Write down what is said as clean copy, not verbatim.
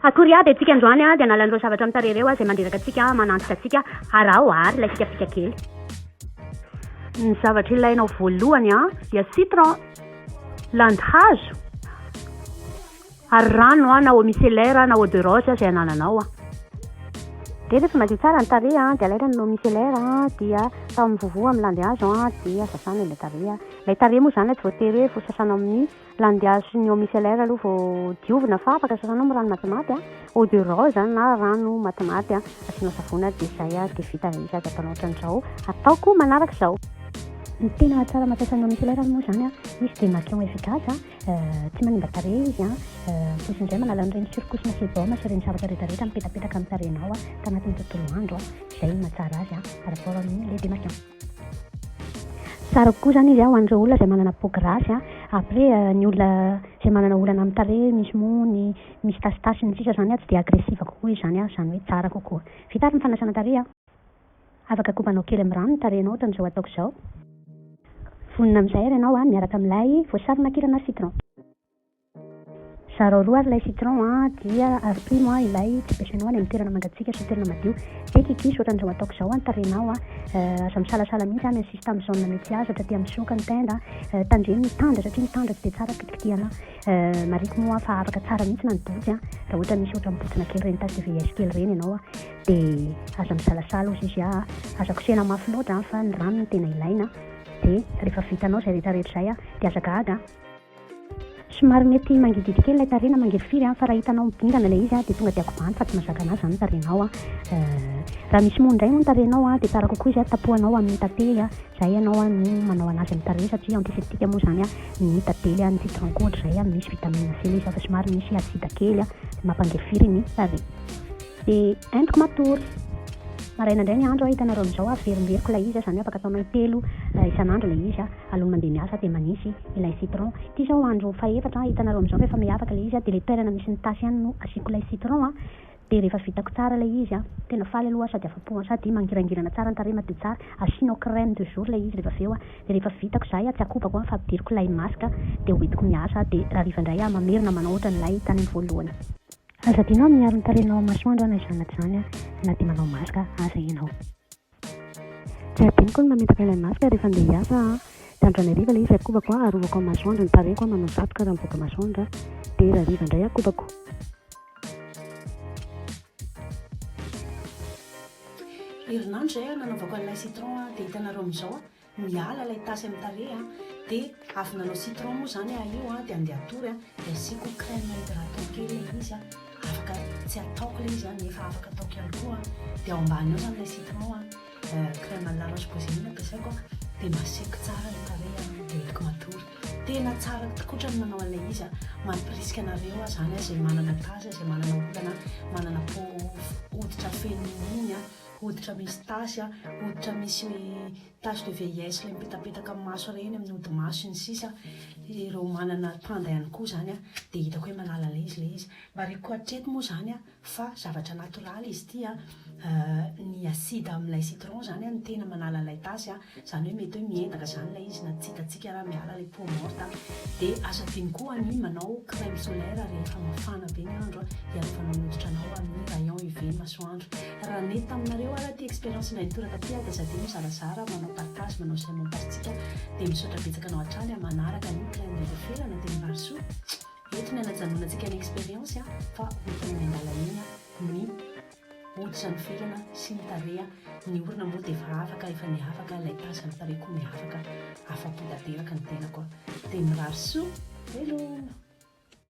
Akory aby antsika androany dia hanala an'ireo zavatra amin'ny tarehy ireo izay mandreraka antsika, manantitra antsika. Araho ary ilay fikafika kely. Ny zavatra ilainao voalohany dia citron, landihazo ary rano na eau micellaire na eau de rose izay anananao. Dia rehefa madio tsara ny tarehy dia alaina ny eau micellaire dia atao mivovoa amin'ny landihazo dia sasana ilay tarehy. Ilay tarehy moa izany tsy voatery hoe sasana amin'ny Landihazo sy ny eau micellaire aloha vao diovina fa afaka sasanao amin'ny rano matimaty a, eau de rose na rano matimaty a, asianao savony a, dia izay a, dia vita ilay izy, aza ataonao ohatran'izao ataoko manaraka izao. Ny tena mahatsara mampiasa ny eau micellaire moa izany a, izy démaquillant efficace a, tsy manimba tarehy izy a, en plus indray manala an'ireny surcouche-na sébum sy ireny zavatra rehetrarehetra mipetapetaka amin'ny tarehinao a, tanatin'ny tontolo andro a, izay no mahatsara azy a, par rapport amin'ny lait démaquillant. Tsara kokoa izany izy ho an'ireo olona izay manana peau grasse. Après ny olona izay manana olana amin'ny tarehy, misy mony, misy tasitasy sy ny sisa izany tsy dia agressive kokoa izy izany, izany hoe tsara kokoa. Vita ary ny fanasana tarehy. Afaka kobanao kely amin'ny rano ny tarehinao ohatran'izao ataoko izao. Vonona amin'izay ary ianao miaraka amin'ilay voasary makirana citron. Zarao roa ary ilay citron an, dia ampimo an ilay tsy ampiasainao any amin'ny toerana mangatsiaka sy toerana madio. Dia kikiso ohatran'izao ataoko izao an ny tarehinao an. Aza misalasala mihitsy an, mi-insiste amin'ny zone mety azy ohatra aty amin'ny soka ny tenda an. Tandremo ny tandra satria ny tandra tsy dia tsara kitikitihana. Marihiko moa fa afaka tsara mihitsy na ny botry an, raha ohatra misy ohatran'ny botsina kely ireny tache de vieillesse kely ireny ianao an. Dia aza misalasala hozy izy an, aza kosehina mafy loatra an fa ny rano no tena ilaina. Dia rehefa vitanao izay rehetra rehetra izay an, dia aza gaga an. Somary mety mangidihidy kely ilay tarehy na mangirifiry an, fa raha hitanao midingana ilay izy an dia tonga dia akobano fa tsy mahazaka anazy izany ny tarehinao an. Raha misy mony indray moa ny tarehinao an dia tsara kokoa izy an tapohanao amin'ny tantely an, izay ianao an no manao anazy amin'ny tarehy satria antiseptique moa izany an ny tantely an, ny citron koa ohatr'izay an, misy vitamine C ilay izy fa somary misy acide kely an mampangirifiry ny tarehy. Dia entiko matory. Maraina indray ny andro an, hitanareo amin'izao averimberiko ilay izy an, izany hoe afaka ataonao intelo isan'andro ilay izy an, alohan'ny mandeha miasa dia manisy ilay citron. Ity izao andro fahefatra an, hitanareo amin'izao fa efa miavaka ilay izy an, dia ilay toerana misy ny tasy ihany no asiako ilay citron an, dia rehefa vitako tsara ilay izy an, tena faly aloha aho sady afa-po an, sady mangirangirana tsara ny tarehy madio tsara, asianao crème de jour ilay izy rehefa avy eo an, dia rehefa vitako izay an, tsy akobako an fa ampidiriko ilay masque dia hoentiko miasa dia rahariva indray aho mamerina manao ohatran'ilay tany amin'ny voalohany. Aza adino ny miaro ny tarehinao amin'ny masoandro na izany na tsy izany na dia manao masque aza ianao. Tsy adinoko ny mametaka ilay masque rehefa andeha hiasa aho dia androany hariva ilay izy akobako arovako amin'ny masoandro ny tarehiko manao satroka raha mivoaka masoandro dia rahariva indray akobako. Herinandro izay aho nanaovako an'ilay citron dia hitanareo amin'izao miala ilay tasy amin'ny tarehy an, dia avy nanao citron moa izany aho io an, dia andeha hatory an, dia asiako crème hydratant kely ilay izy an, afaka tsy ataoko ilay izy an, nefa afaka ataoko ihany koa an, dia ao ambany ao izany ilay citron an, crème La Roche Posay iny ampiasaiko an, dia maseko tsara ny tarehy an, dia entiko matory. Tena tsara tokotra ny manao an'ilay izy an, mampirisika anareo aho izany an, izay manana tasy, izay manana olana, manana peau hoditra feno mony an, hoditra misy tasy an, hoditra misy tache de vieillesse ilay mipetapetaka amin'ny maso ireny, amin'ny hodi-maso sy ny sisa, ireo manana tanda ihany koa izany an, dia hitako hoe manala an'ilay izy ilay izy. Marihiko hatreto moa izany an, fa zavatra natoraly izy ity an, ny acide amin'ilay citron izany an no tena manala an'ilay tasy an, Izany hoe mety hoe miendaka izany ilay izy na tsy hitantsika raha miala ilay peau morte. Dia aza adino koa ny manao crème solaire rehefa mafana be ny andro hiarovanao ny hoditranao amin'ny rayon UV ny masoandro. Raha nety taminareo ary ity expérience indray nitoraka ity dia aza adino mizarazara, manao partage, manao j'aime en page-tsika. Dia misaotra betsaka anao hatrany manaraka ny clin d'oeil de Felana dia mirary soa. Eto ny hanajanonantsika ny expérience fa ho hitanao miandalana iny ny. Hoditra ny felana sy ny tarehy ny orona moa dia efa afaka efa niafaka ilay tache ny tarehy koa miafaka afapo tanteraka ny tenako dia mirary soa veloma.